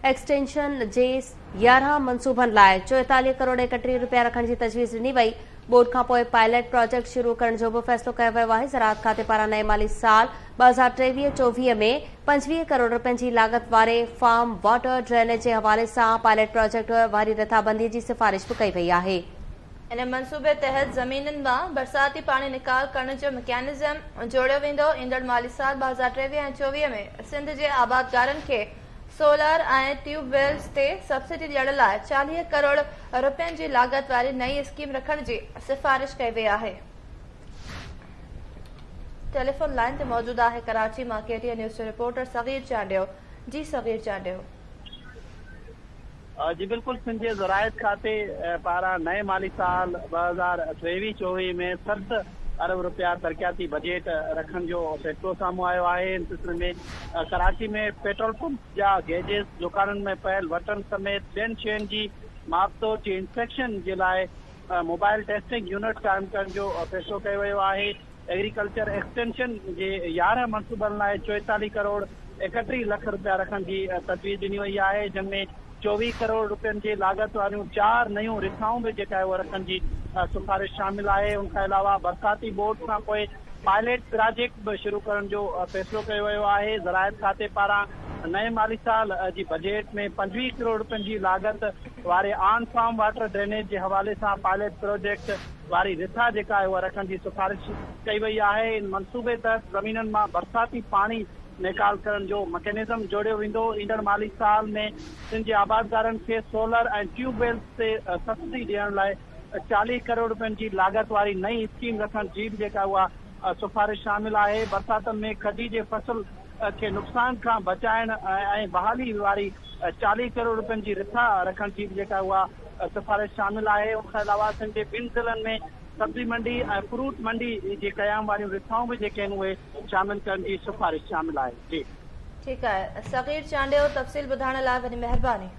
Extension جي 11 منصوبن لاء 44 ڪروڙ 31 رپيا رکڻ جي تجويز ڏني وئي. ٻوڏ کانپوء پائلٽ پراجيڪٽ شروع ڪرڻ جو به فيصلو ڪيو ويو آهي. زراعت کاتي پاران نئين مالي سال 2023 24 ۾ 25 ڪروڙ رپين جي لاڳت واري فارم واٽر ڊرينيج جي حوالي سان پائلٽ پراجيڪٽ واري رٿابندي جي سفارش به ڪئي وئي آهي. ان منصوبي تحت زمينن مان برساتي پاڻي نيڪال ڪرڻ جو مڪينزم جوڙيو ويندو. ايندڙ مالي سال 2023 ۽ 24 ۾ سنڌ جي آبادگارن کي سولر ۽ ٽيوب ويلز تي سبسڊي ڏيڻ لاء 40 ڪروڙ رپين جي لاڳت واري نئين اسڪيم رکڻ جي سفارش ڪئي وئي آهي. ٽيليفون لائين تي موجود آهي ڪراچي مان ڪي ٽي اين نيوز جو رپورٽر صغير چانڊيو جي صغير چانڊيو. جي بلڪل سنڌ جي زراعت کاتي پاران نئين مالي سال 2023 24 ۾ 7 ارب رپيا ترقياتي بجيٽ رکڻ جو فيصلو سامهون آيو آهي ان سلسلي ۾ ڪراچي ۾ پيٽرول پمپ جا گيجز دڪانن ۾ پيل وٽن سميت ٻين شين جي ماپ تور جي انسپيڪشن جي لاء موبائل ٽيسٽنگ يونٽ قائم ڪرڻ جو فيصلو ڪيو ويو آهي ايگريڪلچر ايڪسٽينشن جي 11 منصوبن لاء 44 ڪروڙ 31 لک رپيا رکڻ جي تجويز ڏني وئي آهي جن ۾ 24 ڪروڙ رپين جي لاڳت واريون چار نيون رٿائون به جيڪا اهي رکڻ جي سفارش شامل آهي ان کان علاوه برساتي ٻوڏ کان پوء پائليٽ پراجيڪٽ به شروع ڪرڻ جو فيصلو ڪيو ويو آهي زراعت کاتي پاران نئين مالي سال جي بجيٽ ۾ 25 ڪروڙ رپين جي لاڳت واري آن فارم واٽر ڊرينيج جي حوالي سان پائليٽ پروجيڪٽ واري رٿا جيڪا آهي اها رکڻ جي سفارش ڪئي وئي آهي ان منصوبي تحت زمينن مان برساتي پاڻي نيڪال ڪرڻ جو مڪينزم جوڙيو ويندو ايندڙ مالي سال ۾ سنڌ جي آبادگارن کي سولر ۽ ٽيوب ويلز تي سبسڊي ڏيڻ لاء 40 ڪروڙ رپين جي لاڳت واري نئين اسڪيم رکڻ جي به جيڪا اها سفارش شامل آهي برساتن ۾ کجي جي فصل کي نقصان کان بچائڻ ۽ بحالي واري 40 ڪروڙ رپين جي رٿا رکڻ جي به جيڪا اها سفارش شامل آهي ان کان علاوه سنڌ جي ٻن ضلعن ۾ سبزي منڊي ۽ فروٽ منڊي جي قيام واريون رٿائون به جيڪي آهن اهي شامل ڪرڻ جي سفارش شامل آهي جي. ٺيڪ آهي صغير چانڊيو تفصيل ٻڌائڻ لاء وڏي مهرباني.